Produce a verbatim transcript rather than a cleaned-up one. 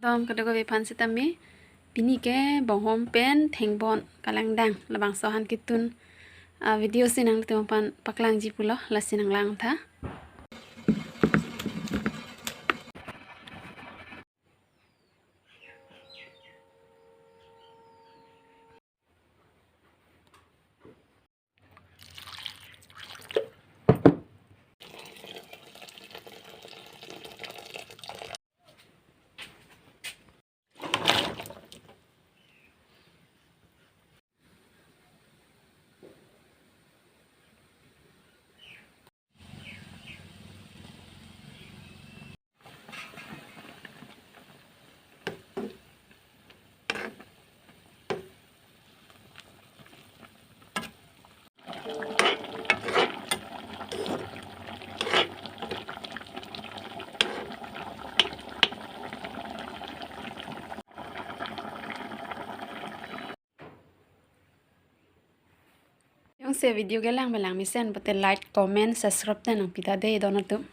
Dom kadokave aphan sitame, pini ke bonghom pen thengbon kalangdang labangso ahan ketun, ah, video si nanglitum aphan paklangji pulo, lasi nanglang tha. Jongsi video kelang melang mesen pute like, comment, subscribe ta nangpi ta dei don atum.